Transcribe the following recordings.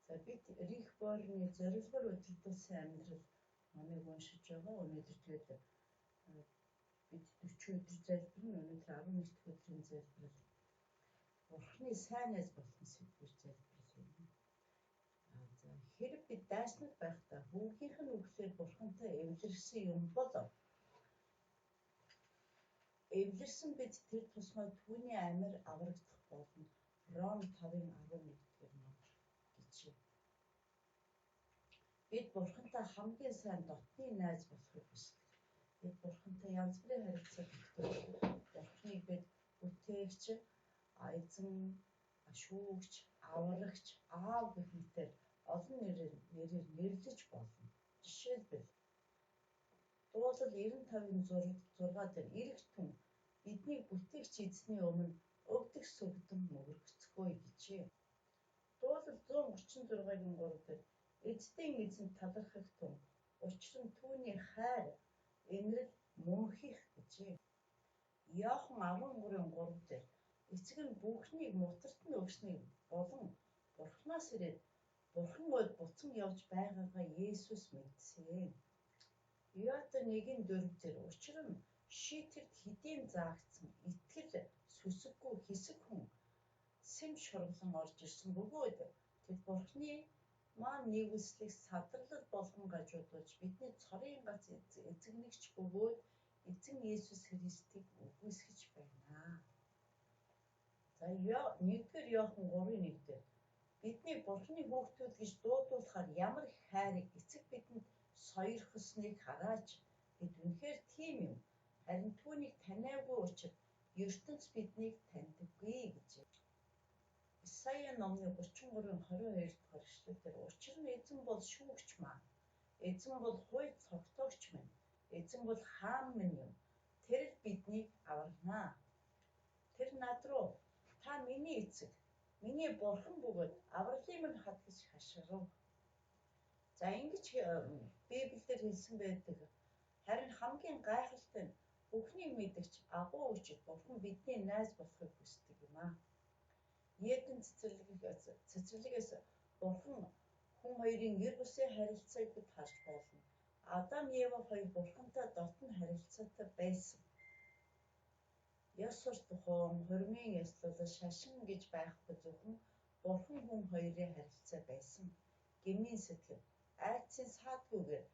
За бид Рих Борны зорилгоор удирдуулсан амьдрал номыг уншиж байгаа. Өнөөдөр тэгээд бид 40 өдөр залбирна. Өнөөдөр 11 дахь өдрийн залбирал Бурхны сайн найз болох сэдвээр залбирал юм. За хэрэг бид дайснаг байхдаа хүүгийнх нь үгээр Бурхантай эвлэрсэн юм бол эвлэрсэн бид тэр тусмаа түүний амир аврагдах болно. Ром 5:11 дэх ном гэжээ. Бид Бурхантай хамгийн сайн дотны найз болохыг хүсдэг. Бид Бурхантай янз бүрийн харилцаа тогтоож, Бурханыг бид бүтээгч, эзэн, шүүгч, аврагч, аав гэх мэтээр олон нэрээр нэрлэж болно. Жишээлбэл Дуулал 95:6 дээр эрэг түн биднийг бүтээгч эзний өмнө өвдөх сүгдэн мөгөргөцгөөе гэжээ. Дуулал 136:3 дээр эцдийн эзэнд талархах тун учир нь түүний хайр инрэл мөнхөх гэжээ. Иохан 13:3 дээр эцэг нь бүхнийг мутарт нь өгснийг болон Бурханаас ирээд Бурхан ойд буцан явж байгаагаа Есүс мэдсэн. Иота 1:4 дээр учир нь шийтгэрд хэдийн заагдсан итгэл сүсэггүй хэсэг хүн сэм шургалан орж ирсэн бөгөөд тэд Бурханы маань нэгүслийг садарлал болгон гажуудуулж бидний цорын гац эзэгнэгч бөгөөд эзэн Есүс Христийг үгүйсгэж байна. За 1-р Иохан 3:1 дээр бидний Бурханы хүүхдүүд гэж дуудуулахаар ямар их хайрыг эцэг бидэнд сойрхосныг хараач бид үнэхээр тийм юм. Харин түүнийг таниагүй учраас ертөнц биднийг таньдаггүй гэжээ. Исая номны 33:22 дугаар эшлэлээр учир нь эзэн бол шүүгч маань. Эзэн бол хуй цогтоогч минь. Эзэн бол хаан минь юм. Тэр л биднийг аварнаа. Тэр над руу та миний эцэг, миний бурхан бөгөөд авралын минь хат гэж хашгирав. За ингэж Библиэлд хэлсэн байдаг. Харин хамгийн гайхалтай нь бүхнийг мэдгч агуу хүчит бурхан бидний найз болохыг хүсдэг юм аа. Еден цэцэрлэгээс бурхан хүн хоёрын ер бусын харилцааг бид харж болно. Адам Ева хоёр бурхантай дотн харилцаатай байсан. Ёс суртахуун, хурмын ёслол, шашин гэж байхгүй зөвхөн бурхан хүн хоёрын харилцаа байсан. Гмийн сэтгэл, айдсын саадгүйгээр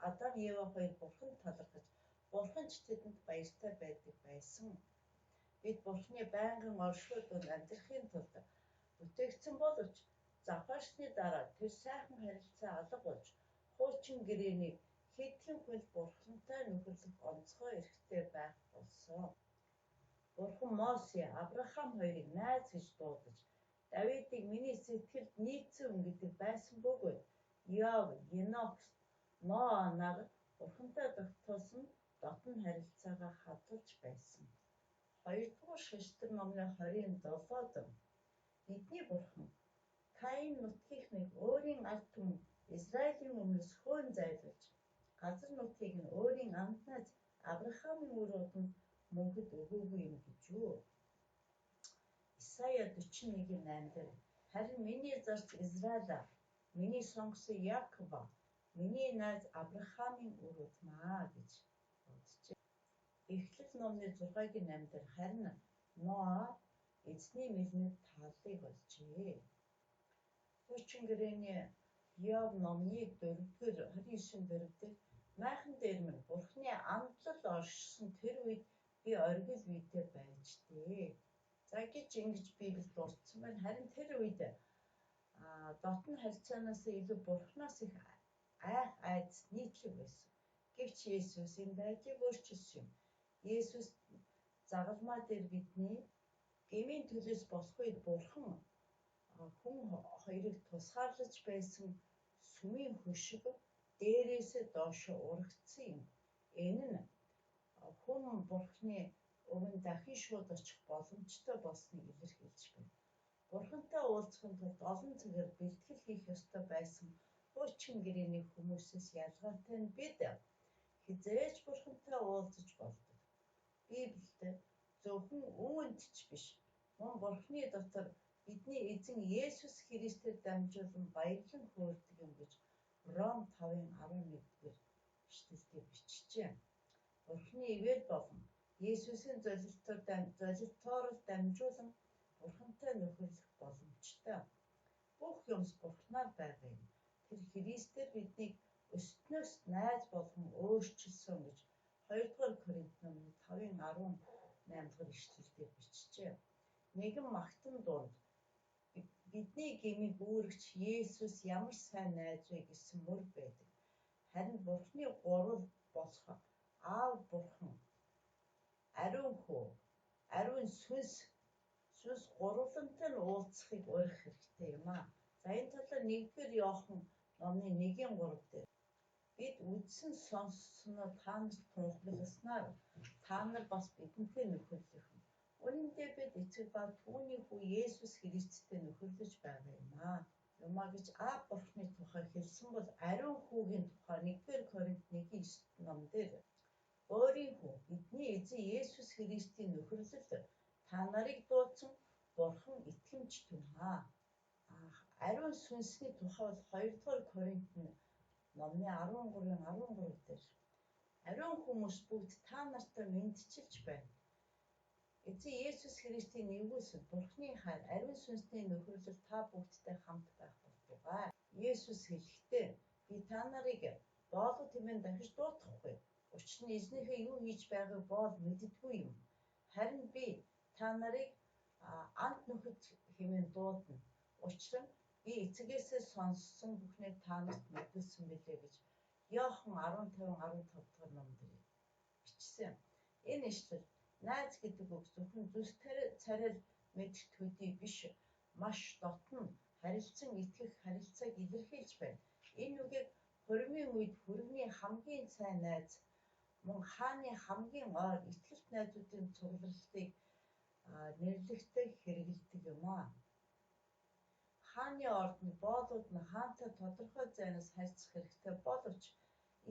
Адам Ева хоёр бурханд талархаж, бурхан ч тэдэнд баяртай байдаг байсан. Бид Бурхны байнгын оршихуй дунд амьдрахын тулд бүтээгдсэн боловч завхаарсны дараа тэр сайхан харилцаа алга болж хуучин гэрээний хэдхэн хүн Бурхантай нөхөрлөх онцгой эрхтэй байх болсон. Бурхан Мосе, Авраам хоёрыг найз гэж дуудаж, Давидыг миний сэтгэлд нийцсэн хүн гэдэг байсан бөгөөд Иов, Енох, Ноа нар Бурхантай тогтоосон дотн харилцаагаа хадгалж байсан. 2-р Шаштар номны 27-д бидний бурхан Каин нутгийнхныг өөрийн ард түмэн Израилийн өмнөөс хөөн зайлуулж газар нутгийг нь өөрийн амд найз Авраамийн үр удамд мөнхөд өгөөгүй юм гэж юу. Исая 41:8 дээр харин миний зарц Израиля, миний сонгосон Якова, миний найз Авраамийн үр удмаа гэж дууджээ. Эхлэл номны 6-гийн 8 дээр харин Ноа эзний мэлмэд тааллыг олжээ. Хуучин гэрээний Иов номны 4-р 29-4 дээр майхан дээр минь Бурхны амтлал оршсон тэр үед би оргил үедээ байж дээ. За гэж ингэж Библиэд дурдсан байна. Харин тэр үед дотн харилцаанаас илүү Бурханаас их айх айдас нийтлэг байсан. Гэвч Есүс энэ байдлыг өөрчилсөн юм. Есүс загалмай дээр бидний гмийн төлөөс болох үед Бурхан хүн хоёрыг тусгаарлаж байсан сүмийн хөшиг дээрээсээ доошоо урагдсан юм. Энэ нь хүн Бурханы өмнө дахин шууд очих боломжтой болсныг илэрхийлж байна. Бурхантай уулзахын тулд олон цагаар бэлтгэл хийх ёстой байсан хуучин гэрээний хүмүүсээс ялгаатай нь бид хэзээ ч Бурхантай уулзаж болдог. Библиэд зөвхөн үүнд ч биш, мөн Бурханы дотор Бидний эзэн Есүс Христээр дамжуулан баярлан хөөрдөг юм гэж Ром 5:11 дээр ишлэлдээ бичжээ. Бурхны ивэл болон Есүсийн золилтоор дамжуулан Бурхантай нөхөрлөх боломжтой. Бүх юмс Бурханаар байгаа юм. Тэр Христээр биднийг өстнөөс найз болгон өөрчилсөн гэж 2-р Коринт номны 5-ын 18 дугаар ишлэлдээ бичжээ. Нэгэн магтан дунд бидний гмийг үүрэгч Есүс ямар сайн найз вэ гэсэн мөр байдаг. Харин Бурхны гурал болох Аав Бурхан, ариун хүү, ариун сүнс гурвалантай нь уулзахыг урих хэрэгтэй юм аа. За, энэ талаар 1-р Иохан номны 1-ийн 3 дээр бид үзсэн сонссноо та нарт тунхагласнаар та нар бас бидэнтэй нөхөрлөх юм. Үнэн дээр бид эцэг ба түүний хүү Есүс Христтэй нөхөрлөж байгаа юм аа. Юмаа гэж Аав Бурхны тухай хэлсэн бол ариун хүүгийн тухай 1-р Коринт 1-9 ном дээр өөрийн хүү бидний эзэн Есүс Христийн нөхөрлөл та нарыг дуудсан Бурхан итгэмжт юм аа. Ариун сүнсний тухай бол 2-р Коринт номны 13-ын 13 дээр ариун хүмүүс бүгд та нартай мэндчилж байна. Эзэн Есүс Христийн нэгүүлсэл, Бурхны хайр, ариун сүнсний нөхөрлөл та бүгдтэй хамт байх болтугай. Есүс хэлэхдээ би та нарыг боолууд хэмээн дахиж дуудахгүй. Учир нь эзнийхээ юу хийж байгааг боол мэддэггүй юм. Харин би та нарыг анд нөхөд хэмээн дуудана. Учир нь би эцгээсээ сонссон бүхнийг та нарт мэдүүлсэн билээ гэж Иохан 15:15 дугаар ном дээр бичсэн. Энэ ишлэл найз гэдэг үг зөвхөн зүс царайл мэдэх төдий биш, маш дотно харилцан итгэх харилцааг илэрхийлж байна. Энэ үгийг хурмын үед хүргэний хамгийн сайн найз мөн хааны хамгийн ойр итгэлт найзуудын цугларалтыг нэрлэхдээ хэрэглэдэг юм аа. Хааны ордонд боолууд нь хаантай тодорхой зайнаас харьцах хэрэгтэй боловч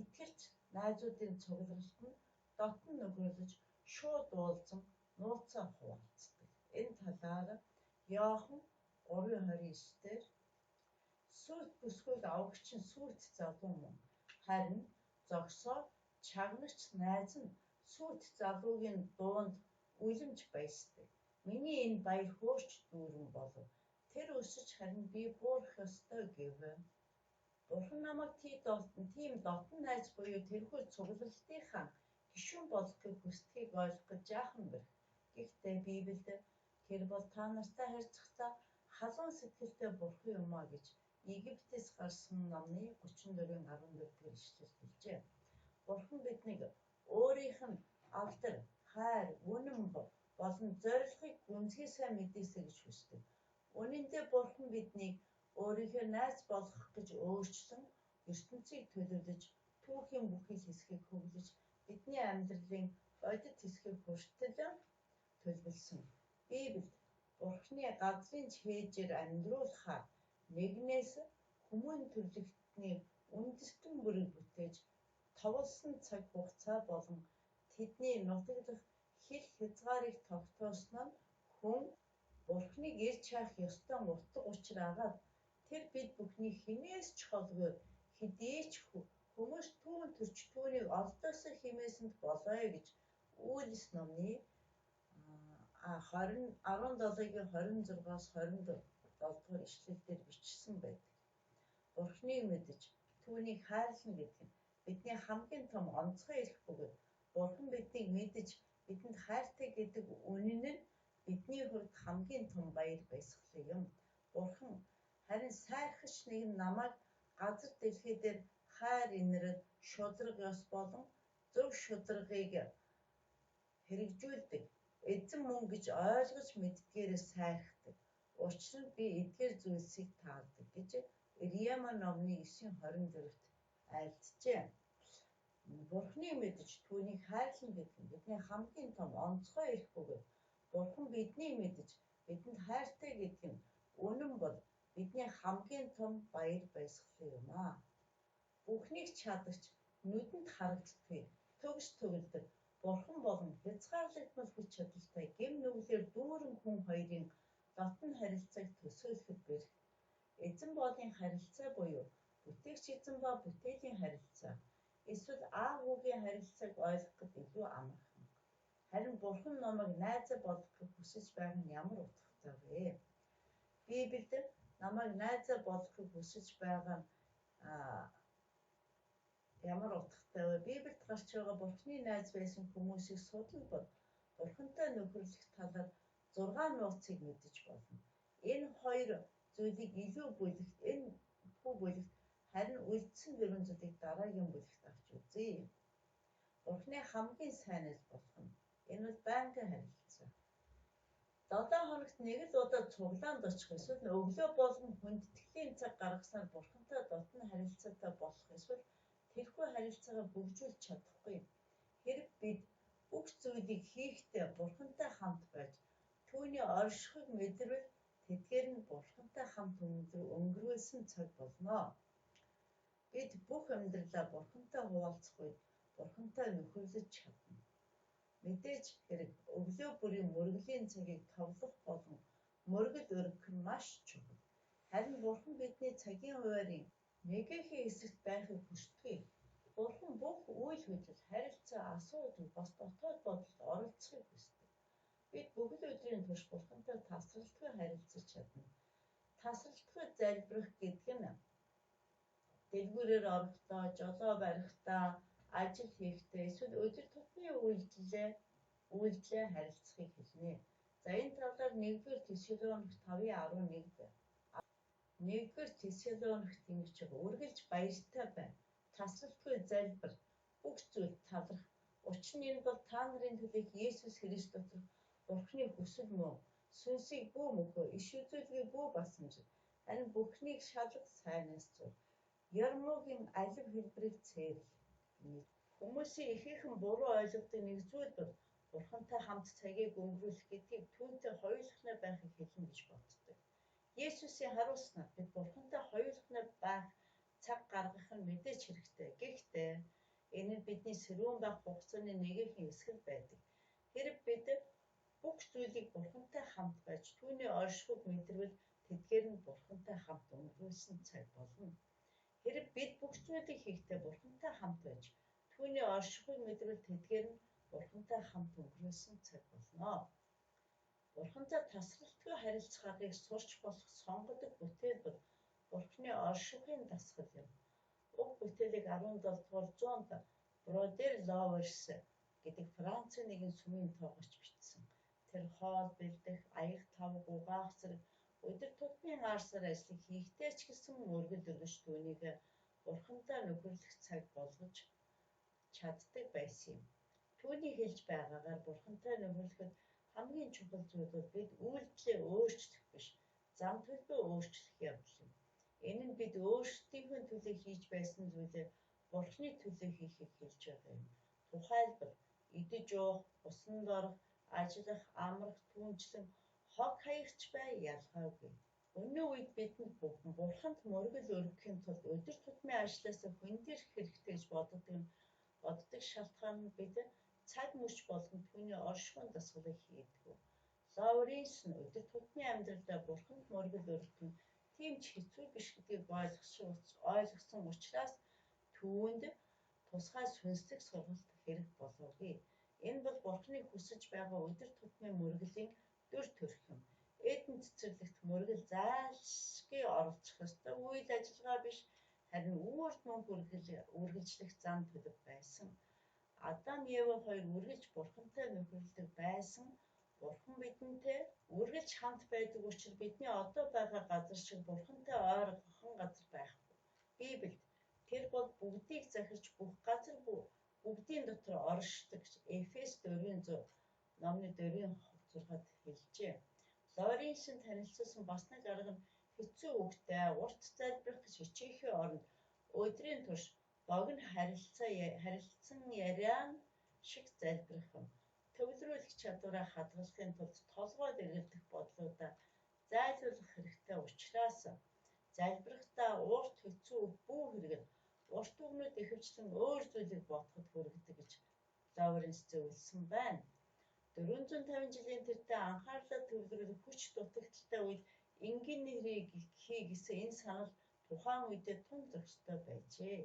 итгэлт найзуудын цугларалт нь дотно нөхөрлөж шууд уулзан нууцаа хуваалцдаг. Энэ талаар Иохан 3:29 дээр сүйт бүсгүйг авагч нь сүйт залуу мөн, харин зогсоо чагнагч найз нь сүйт залуугийн дуунд үлэмж баясдаг. Миний энэ баяр хөөрч дүүрэн болов. Тэр өсөж, харин би буурах ёстой гэв. Бурхан намайг тийм дотно найз буюу тэрхүү цугларалтынхаа гишүүн болохыг хүсдгийг ойлгох гэж жаахан бэрх. Гэхдээ Библиэд тэр бол та нартай харьцахдаа халуун сэтгэлтэй бурхан юм а гэж Египтээс гарсан номны 34-ийн 14 дэх ишлэл хэлжээ. Бурхан биднийг өөрийнх нь алдар, хайр, үнэн болон зорилгыг гүнзгий сайн мэдээсэй гэж хүсдэг. Үнэн дээр Бурхан биднийг өөрийнхөө найз болгох гэж өөрчлөн ертөнцийг төлөвлөж, түүхийн бүхий хэсгийг хөглөж, бидний амьдралын бодит хэсгийг хүртэл төлөвлөсөн. Библиэд Бурханы газрын чээжээр амьдруулахаар нэгнээс хүмүүн төрлөختний үндэстэн бүрийг бүтээж товлосон цаг хугацаа болон тэдний нутаглах хил хязгаарыг тогтоосон нь хүн Бурханыг эрж хайх ёстой утга учир агаад тэр бид бүхний хэнээс ч холгүй хэдий ч хүмүүс түүн төрч түүнийг олдоосой хэмээсэнд болоё гэж Үйлс номны 20 17-гийн 26-аас 27 дугаар ишлэл дээр бичсэн байдаг. Бурханыг мэдэж түүнийг хайрлана гэдэг нь бидний хамгийн том онцгой эрх бөгөөд Бурхан биднийг мэдэж бидэнд хайртай гэдэг үнэн нь бидний хувьд хамгийн том баяр баясгалан юм. Бурхан харин сайрхагч нэгэн намайг газар дэлхий дээр хайр, инрэл, шударга ёс болон зөв шударгыг хэрэгжүүлдэг эзэн мөн гэж ойлгож мэддгээрээ сайрхдаг. Учир нь би эдгээр зүйлсийг таардаг гэж Иремья номны 9:24-т айлджээ. Бурханыг мэдэж түүнийг хайрлана гэдэг нь бидний хамгийн том онцгой эрх бөгөөд Бурхан биднийг мэдэж бидэнд хайртай гэдэг нь үнэн бол бидний хамгийн том баяр баясгалан юм аа. Бүхнийг чадагч, нүдэнд харагддаггүй, төгс төгөлдөр Бурхан болон хязгаарлагдмал хүч чадалтай гэм нүглээр дүүрэн хүн хоёрын дотно харилцааг төсөөлөхөд бэрх. Эзэн боолын харилцаа буюу бүтээгч эзэн ба бүтээлийн харилцаа эсвэл аав хүүгийн харилцааг ойлгоход илүү амархан. Харин Бурхан намайг найзаа болгохыг хүсэж байгаа нь ямар утгатай вэ? Библиэд намайг найзаа болгохыг хүсэж байгаа нь ямар утгатай вэ? Библиэд гарч байгаа Бурханы найз байсан хүмүүсийг судалбал Бурхантай нөхөрлөх талаар 6 нууцыг мэдэж болно. Энэ хоёр зүйлийг илүү бүлэгт, энэ хүү бүлэгт, харин үлдсэн дөрвөн зүйлийг дараагийн бүлэгт авч үзье. Бурханы хамгийн сайн найз болох нь энэ бол байнгын харилцаа. 7 хоногт нэг л удаа цуглаанд очих эсвэл өглөө болгон хүндэтгэлийн цаг гаргаснаар Бурхантай дотно харилцаатай болох эсвэл тэрхүү харилцаагаа хөгжүүлж чадахгүй. Хэрэг бид бүх зүйлийг хийхдээ Бурхантай хамт байж түүний оршихуйг мэдэрвэл тэдгээр нь Бурхантай хамт өнгөрүүлсэн цаг болно. Бид бүх амьдралаа Бурхантай хуваалцах үед Бурхантай нөхөрлөж чадна. Мэдээж хэрэг өглөө бүрийн мөргөлийн цагийг товлох болон мөргөл өргөх нь маш чухал. Харин Бурхан бидний цагийн хуваарийн нэгэнхэн хэсэгт байхыг хүсдэг. Бурхан бүх үйл хөдлөл, харилцаа, асуудал, бас дотоод бодолд оролцохыг хүсдэг. Бид бүхэл өдрийн турш Бурхантай тасралтгүй харилцаж чадна. Тасралтгүй залбирах гэдэг нь дэлгүүрээр орохдоо, жолоо барихдаа, ажил хийхдээ эсвэл өдөр тутмын үйлдэлээ харилцахыг хэлнэ. За энэ талаар 1-р Тесалоник 5:11-д 1-р Тесалоникт ингэж байгаа: үргэлж баяртай бай. Тасралтгүй залбир, бүх зүйлд таларх. Учир нь энэ бол та нарын төлөөх Есүс Христ доторх Бурхны хүсэл мөн. Сүнсийг бүү мөхөө, иш үзүүлгийг бүү басамжид. Харин бүхнийг шалга, сайнаас зур. Ярмуугийн алив хэлбэрийг цээрл. Хүмүүсийн ихээхэн буруу ойлгодог нэг зүйл бол Бурхантай хамт цагийг өнгөрүүлэх гэдгийг түүнтэй хоёулахнаа байхыг хэлнэ гэж боддог. Есүсийн хариулснаар бид Бурхантай хоёулахнаа байх цаг гаргах нь мэдээж хэрэгтэй. Гэхдээ энэ нь бидний сэрүүн байх хугацааны нэгэн хэсэг байдаг. Хэрэг бид бүх зүйлийг Бурхантай хамт байж түүний оршихуйг мэдэрвэл тэдгээр нь Бурхантай хамт өнгөрүүлсэн цаг болно. Хэрэг бид бүх зүйлийг хийхдээ Бурхантай хамт байж түүний оршихуйг мэдэрвэл тэдгээр нь Бурхантай хамт өнгөрүүлсэн цаг болно. Бурхантай тасралтгүй харилцах аргыг сурч болох сонгодог бүтээл бол Бурханы оршихуйн дасгал юм. Уг бүтээлийг 17 дугаар зуунд Бродер Ловерс гэдэг Францын нэгэн сүмийн тоогооч бичсэн. Тэр хоол бэлдэх, аяг тавг угаах зэрэг өдөр тутмын аарсаар ажлыг хийхдээ ч гэсэн мөргөл өргөж түүнийг Бурхантай нөхөрлөх цаг болгож чаддаг байсан юм. Түүний хэлж байгаагаар Бурхантай нөхөрлөхөд хамгийн чухал зүйл бол бид үйлдэлээ өөрчлөх биш, зам төлбөө өөрчлөх явдал юм. Энэ нь бид өөрсдийнхөө төлөө хийж байсан зүйлээ Бурхны төлөө хийхийг хэлж байгаа юм. Тухайлбал идэж уух, усанд орох, ажиллах, амрах, түүнчлэн хог хаягч бай ялгаагүй. Өнөө үед бидэнд Бурханд мөргөл өргөхийн тулд өдөр тутмын ажлаасаа хөндийрэх хэрэгтэй гэж боддог шалтгаан нь бид цаг мөч болгон түүний оршихуйн дасгалыг хийдэг. Лоуренс нь өдөр тутмын амьдралдаа Бурханд мөргөл өргөх нь тийм ч хэцүү биш гэдгийг ойлгосон учраас түүнд тусгай сүнслэг сургалт хэрэг болоогүй. Энэ бол Бурханы хүсэж байгаа өдөр тутмын мөргөлийн дүр төрх юм. Эдэн цэцэрлэгт мөргөл зайлшгүй оролцох ёстой үйл ажиллагаа биш, харин үр дүнг үргэлжлэх зам төлөв байсан. Адам Ева хоёр үргэлж Бурхантай нөхөрлөдөг байсан. Бурхан бидэнтэй үргэлж хамт байдаг учраас бидний одоо байгаа газар шиг Бурхантай ойрхон газар байхгүй. Библиэд тэр бол бүгдийг захирч бүх газар бүгдийн дотор оршдог гэж Эфес 4:6 номны 4:6-д хэлжээ. Лоренсийн танилцуулсан бас нэг арга нь хэцүү үгтэй урт залбирах гэж хичээхийн оронд өдрийн турш богино харилцан яриан шиг залбирах юм. Төвлөрүүлэх чадвараа хадгалахын тулд толгойд эргэлдэх бодлуудаа зайлуулах хэрэгтэй учраас залбирахдаа урт хэцүү үг бүү хэрэгэл, урт үгнүүд ихэвчлэн өөр зүйлийг бодоход хүргэдэг гэж Лоуренс зөвлөсөн байна. 450 жилийн тэртээ анхаарлаа төвлөрүүлэх хүч дутагдалтай үед энгийн нэрийг хий гэсэн энэ санал тухайн үедээ тун зохистой байжээ.